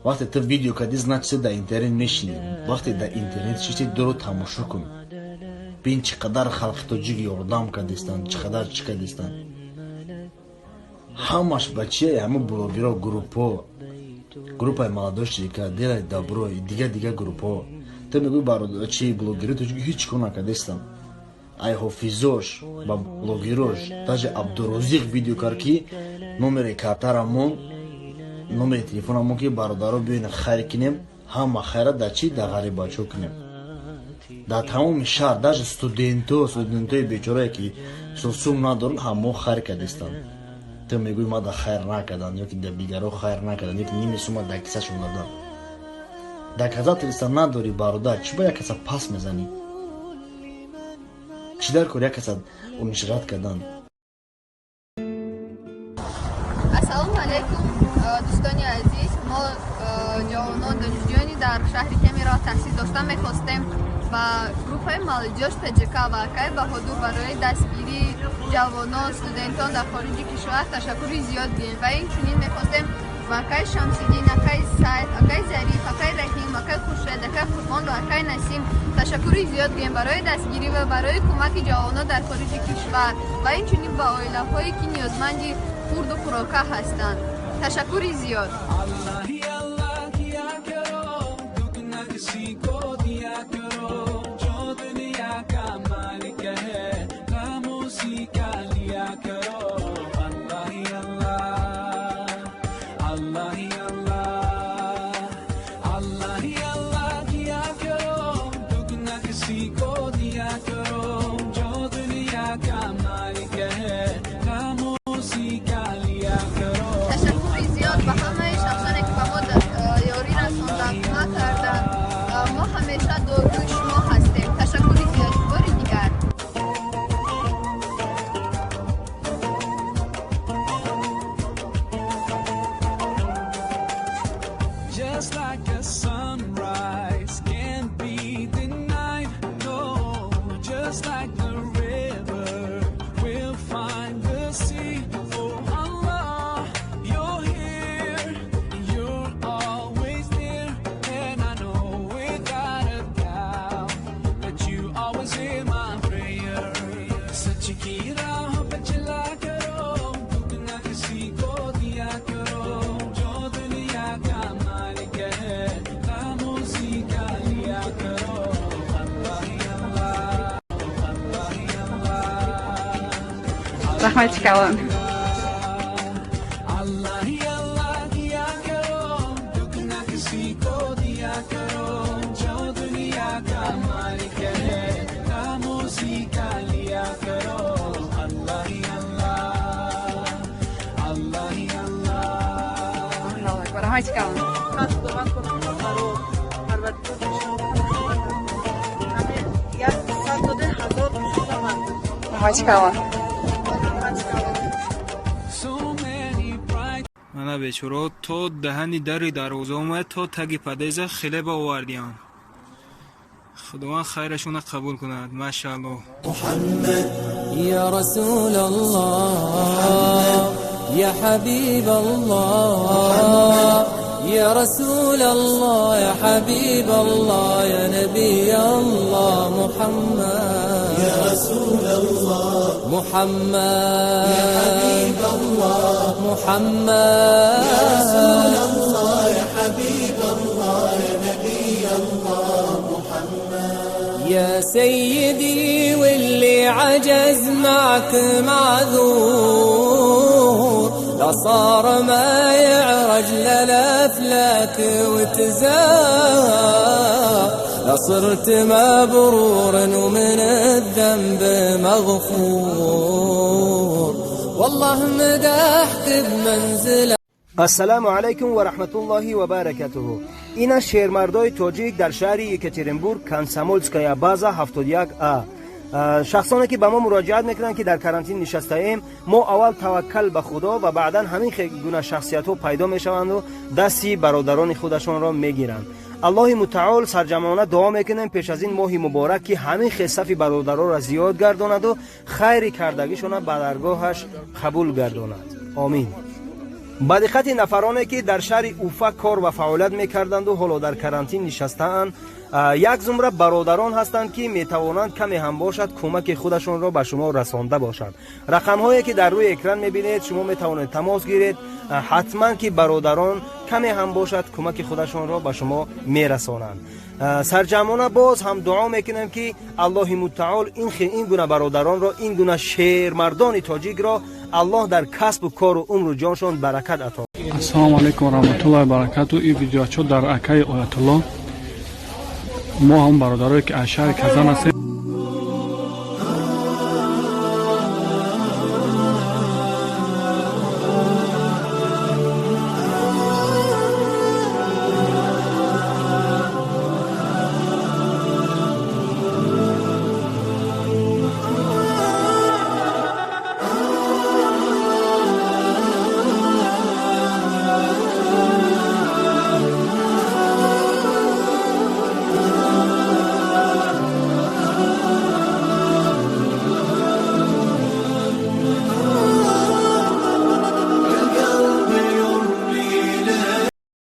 Вақте ту видео кардӣ, значит, дар интернет мешинӣ. Вақте дар интернет шишти, дуро тамошо кун, бин, чӣ қадар халқи тоҷик ёрдам кардистанд, чӣ қадар чӣ кардистанд. Ҳамаш ба чия? Ҳама блогеро, группҳо, группаи молодёжь ка, «Делай добро», дига дига группҳо. Ту мегӯй, чи блогери тоҷик ҳеҷ кор накардистанд. Ай ҳофизош ба блогерош, даже Абдурозиқ видео кард, ки номери картарамон, номери телефонамон, ки бародаро, биёен, хайр кинем, ҳама хайра дар чи, дар ғариббачо кунем. Дар тамоми шаҳр, даже студенто, студентои бечорае, ки сум надоранд, ҳамо хайр кардистанд. Ту мегӯй, ма да хайр накарданд ё ки да дигаро хайр накарданд, ё ки ними сума дар кисашон доданд. Доказательства надорӣ, бародар. Чӣ ба як каса пас мезанӣ? Чӣ дар кор як каса унижать кардан? Ассалому алайкум, дӯстони азиз. Мо, ҷавонон, донишҷӯёни дар шаҳри Кемерово таҳсил дошта, мехостем ба группаи «Молодёжь ТЖК» ва акай Баҳодур барои дастгирии ҷавонон, студентон дар хориҷи кишвар ташаккури зиёд диҳем ва инчунин мехостем ба акай Шамсиддин, акай Сайд, акай Зариф, акай Раҳим, акай Хуршед, акай Қурбон ва акай Насим ташаккури зиёд гӯем барои дастгирӣ ва барои кӯмаки ҷавонон дар хориҷи кишвар ва инчунин ба оилаҳое, ки ниёзманди хурду хӯрока ҳастанд. Ташаккури зиёд. अल्लाह ही अल्लाह किया करो, दुख न किसी को दिया करो। जो दुनिया का मालिक है, नाम उसी का लिया करो। अल्लाह ही अल्लाह, अल्लाह ही अल्लाह, अल्लाह ही अल्लाह किया करो, दुख न किसी को दिया करो। जो दुनिया का मालिक है, नाम उसी का लिया करो। Ташаккури зиёд ба ҳамаи шахсоне, ки ба мо ёрӣ расонданд, кӯмак карданд. Мо ҳамеша дуогӯи шумо ҳастем. Ташаккури зиёд бори дигар. Just like a sunrise can't be denied. No, just like the river will find the sea. Oh Allah, you're here, you're always near, and I know without a doubt that you always hear my prayer. सच की राह पे चला करो, दुख न किसी को दिया करो। जो दुनिया का मालिक है, नाम उसी का लिया करो। अल्लाह ही अल्लाह, अल्लाह ही अल्लाह। Раҳмати калон. अल्लाह ही अल्लाह किया करो, दुख न किसी को दिया करो। जो दुनिया का मालिक है, नाम उसी का लिया करो। अल्लाह ही अल्लाह, अल्लाह ही अल्लाह। Аллоҳу акбар, раҳмати калон. Худованд баро парвардигор, як сад доде, ҳазор шаванд. Раҳмати калон. So many bright Мана, бечоро, то даҳани дари дарвоза омад, то таги подъезда хлеба овардиям. Худованд хайрашона қабул кунад, машааллоҳ. يا رسول الله، يا حبيب الله، يا رسول الله، يا حبيب الله، يا نبي الله محمد، يا رسول الله محمد، يا حبيب الله محمد، يا رسول الله، يا حبيب الله، يا نبي الله محمد، يا سيدي، واللي عجز معك معذور، لا صار ما يعرج للأفلاك وتزار، لا صرت مبرور ومن الذنب مغفور، والله مدحت بمنزله. Ассалому алайкум ва раҳматуллоҳи ва баракатуҳу. Ин аст шермардои тоҷик дар шаҳри Екатеринбург, Комсомольская база 71 а. Шахсоне, ки ба мо муроҷиат мекунанд, ки дар карантин нишастаем, мо аввал таваккал ба Худо ва баъдан ҳамин гуна шахсиятҳо пайдо мешаванду дасти бародарони худашонро мегиранд. Аллоҳи мутаол сарҷамъона дуо мекунем пеш аз ин моҳи муборак, ки ҳамин хел сафи бародароро зиёд гардонаду хайри кардагишона ба даргоҳаш қабул гардонад. Омин. Ба диққати нафароне, ки дар шаҳри Уфа кор ва фаъолият мекарданду ҳоло дар карантин нишастаанд, як зумра бародарон ҳастанд, ки метавонанд каме ҳам бошад кӯмаки худашонро ба шумо расонда бошанд. Рақамҳое, ки дар рӯи экран мебинед, шумо метавонед тамос гиред. Ҳатман ки бародарон каме ҳам бошад кӯмаки худашонро ба шумо мерасонанд. Сарҷамъона боз ҳам дуо мекунем, ки Аллоҳи мутаол ин гуна бародаронро, ин гуна шермардони тоҷикро Аллоҳ дар касбу кору умру ҷоншон баракат ато. Ассалому алайкум варахматуллоҳи баракату. Ин видеочо дар акаи Оятулло. Мо ҳам бародарое, ки аз шаҳри Казан ҳастем.